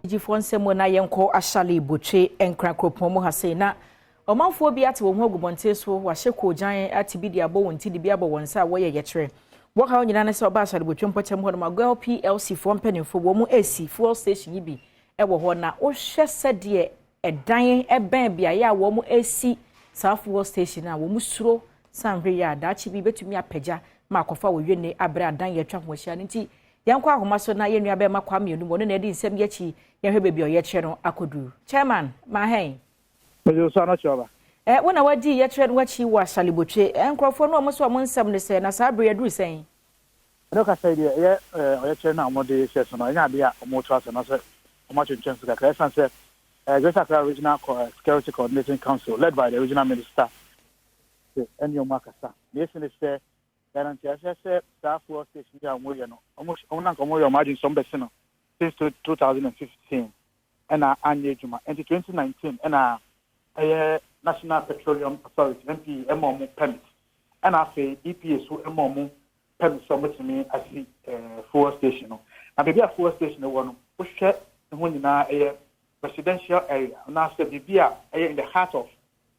Gyifoɔ nsɛm na yɛnkɔ Ashaley Botwe, Nkran kuropɔn mu ha sei, na ɔmanfoɔ bi ate wɔn ho agu bɔnten so, wɔahyɛ koogyan ate bi de abɔ wɔn ti de bi abɔ wɔn nsa a wɔyɛ yɛkyerɛ. Wɔhaw nyinaa ne sɛ ɔba Ashaley Botwe mpɔkyɛm hɔ nom a, Goil PLC foɔ mpanimfoɔ wɔn mu esi fuel station yi bi wɔ hɔ, na wohwɛ sɛdeɛ ɛdan ɛbɛn beaeɛ a wɔn esi saa fuel station a, wɔn suro sanhwɛ yi a daakye bi bɛtumi apagya ma akɔfa wɔ wiene abere adan yɛ atwa ho ahyia no. Nti yɛnkɔ ahoma so na yɛn nua bɛrima Kwame Onum, ɔno na ɛdi nsɛm yi akyi. Yɛhwɛ baabi a ɔyɛkyerɛ no akɔduru. Chairman, mahɛn. Mɛdze so ano kyerɛ ɔba. Wo na wadi yɛkyerɛ no akyi wɔ Ashaley Botwe. Nkurɔfoɔ no, ɔmo so ɔmo nsɛm no sɛ na saa abere aduru sɛn? Ɛno kasa yi deɛ, ɛyɛ ɔyɛkyerɛ no a wɔde hyɛ so no, ɛnyɛ adeɛ a wɔto asɛ no sɛ wɔn atwentwɛn so kakra, ɛsiane sɛ Greater Accra Regional Security Coordinating Council, led by the regional minister, ɛne wɔn akasa na esi ne sɛ yɛn nteaseɛ sɛ saa fuel station yi a wɔyɛ no, wɔn nanka wɔyɛ wɔn adwene sɛ wɔn bɛsi no since 2015, ɛna anyɛ adwuma. Nti 2019 ɛna ɛyɛ National Petroleum Authority, NPA, ɛma wɔn permit, ɛna afei EPA so ɛma wɔn permit sɛ wɔtumi asi fuel station no. Na beebi a fuel station no wɔ no, wohwɛ ne ho nyinaa, ɛyɛ residential area anaasɛ biribi a ɛyɛ in the heart of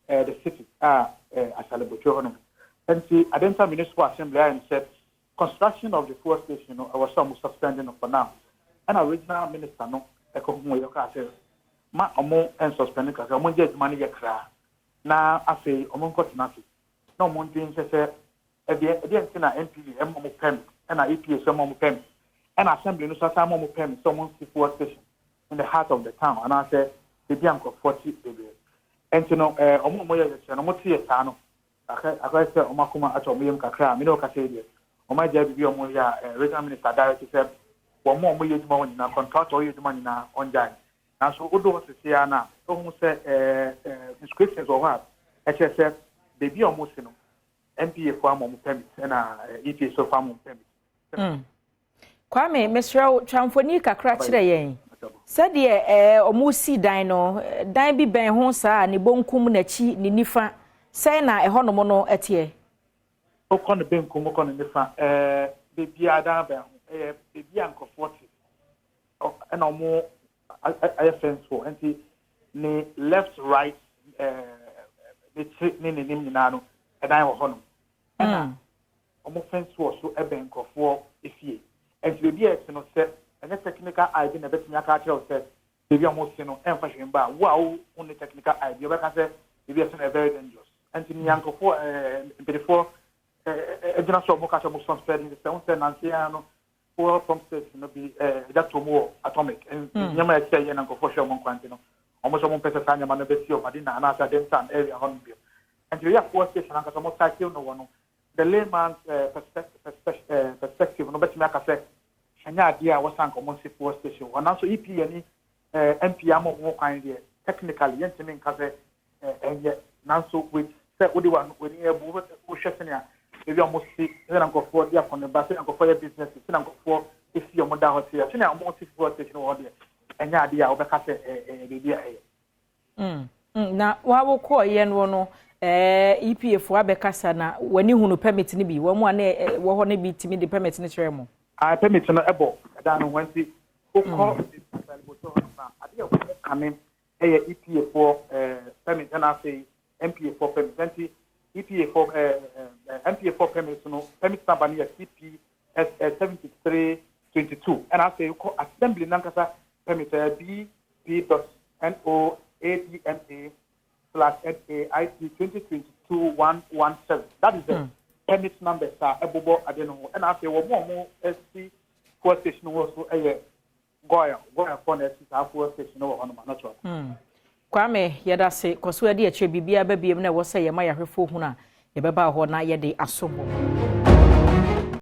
the city a Ashaley Botwe hɔ nom. Nti Adenta Municipal Assembly ayɛ no sɛ construction of the fuel station no, ɛwɔ sɛ ɔmo suspend no for now. Ɛna regional minister no ɛkɔ ho yɛ kaa sɛ ma ɔmo nsuspend kakra, ɔmo ngye adwuma no yɛ kraa, na afei ɔmo nkɔ tena ase na ɔmo ndwen sɛ ɛdeɛ nti na NPA ɛma ɔmo permit, ɛna EPA so ɛma ɔmo permit, ɛna assembly no so asan ma ɔmo permit sɛ ɔmo nsi fuel station in the heart of the town anaasɛ beebi a nkurɔfoɔ te bebree. Nti no ɔmo a ɔmo yɛ yɛkyerɛ no, ɔmo te yɛ saa no akɔyɛ sɛ ɔmo akoma atɔ ɔmo yam kakra a mene ɔkasa yi deɛ, ɔmo agya biribi a ɔmo yɛ a regional minister direct sɛ wɔn a ɔmo yɛ adwuma wɔ nyinaa, contractor ɔyɛ adwuma nyinaa, ɔngyae. Nanso wodɔ hɔ sisi a na ohun sɛ ɛɛ ɛɛ inscriptions wɔ hɔ a ɛkyerɛ sɛ beebi a ɔmo si no, NPA fo ama ɔmo permit, ɛna EPA so fo ama ɔmo permit. Kwame, mesrɛ wo, twa mfoni kakra kyerɛ yɛn sɛdeɛ ɔmo si dan no. Dan bi bɛn ho saa, ne bonkum, n'akyi, ne nifa, sɛn na ɛhɔnom no ɛteɛ? Wokɔ ne benkum, wokɔ ne nifa, beebi a dan bɛn ho, ɛyɛ beebi a nkurɔfoɔ te, ɛna ɔmo ayɛ fence wɔ. Nti ne left, right, ne ti ne n'anim nyinaa no, ɛdan wɔ hɔnom, ɛna ɔmo fence wɔ so ɛbɛn nkurɔfoɔ efie. Nti beebi a ɛte no, sɛ ɛnyɛ technical eye bi na ɛbɛtumi aka akyerɛ wo sɛ beebi a ɔmo si no ɛnfa hwee mba a, wo a wo ne technical eye bi ɔbɛka sɛ beebi a ɛte no ɛ very dangerous. Nti nea nkurɔfoɔ mpanyinfoɔ ɛgyina so a ɔmo ka sɛ ɔmo suspend sɛ ɔmo sɛ nansi ya no, fuel pump station no bi ɛgya to mu wɔ Atomic, nneɛma a ɛsɛ yɛ na nkurɔfoɔ hwɛ ɔmo nkwan. Nti no ɔmo sɛ ɔmo mpɛ sɛ saa nneɛma no bɛsi ɔmadina anaasɛ Adentan area hɔ nom bio. Nti beebi a fuel station ankasa ɔmo cycle no wɔ no, the layman's perspective no bɛtumi aka sɛ ɛnyɛ adeɛ a wɔsan nka ɔmo nsi fuel station hɔ. Nanso EPA ne NPA ama ɔmo kwan deɛ, technically yɛntumi nka sɛ ɛnyɛ. Nanso with sɛ wode wa w'ani ɛbu, wohwɛ sɛnea ebi a ɔmo si, sɛnea nkurɔfoɔ de akɔneba, sɛnea nkurɔfoɔ yɛ business, sɛnea nkurɔfoɔ esi ɔmo da hɔ te, sɛnea ɔmo si fuel station wɔ hɔ deɛ, ɛnyɛ adeɛ a wɔbɛka sɛ beebi a ɛyɛ. Na wawokɔɔyɛ no, EPA foɔ abɛkasa na w'ani hunu permit no bi, wɔn mu a na wɔ hɔ no bi tumi de permit no kyerɛ mo? A permit no ɛbɔ ɛdan no ho. Nti wokɔ ɛbɔtɔ hɔ na adeɛ a wɔn kane ɛyɛ EPA foɔ permit, ɛna afei NPA foɔ permit. Nti EPA foɔ ɛɛ ɛɛ NPA foɔ permit no, permit number no yɛ CPS 7322, ɛna afei kɔ assembly nankasa permit ɛyɛ BP.NOADMA/NAIT 2022 117. That is the permit numbers a ɛbobɔ ade no ho. Ɛna afei wɔn a wɔn asi fuel station wɔ so ɛyɛ Goil. Goil foɔ na ɛsi saa fuel station wɔ hɔ nom anɔtɔ. Kwame, yɛda se kɔ so adi akyerɛ. Biribiara ba biem na ɛwɔ sɛ yɛma yɛahwɛfoɔ hunu a, yɛbɛba hɔ na yɛde aso mo.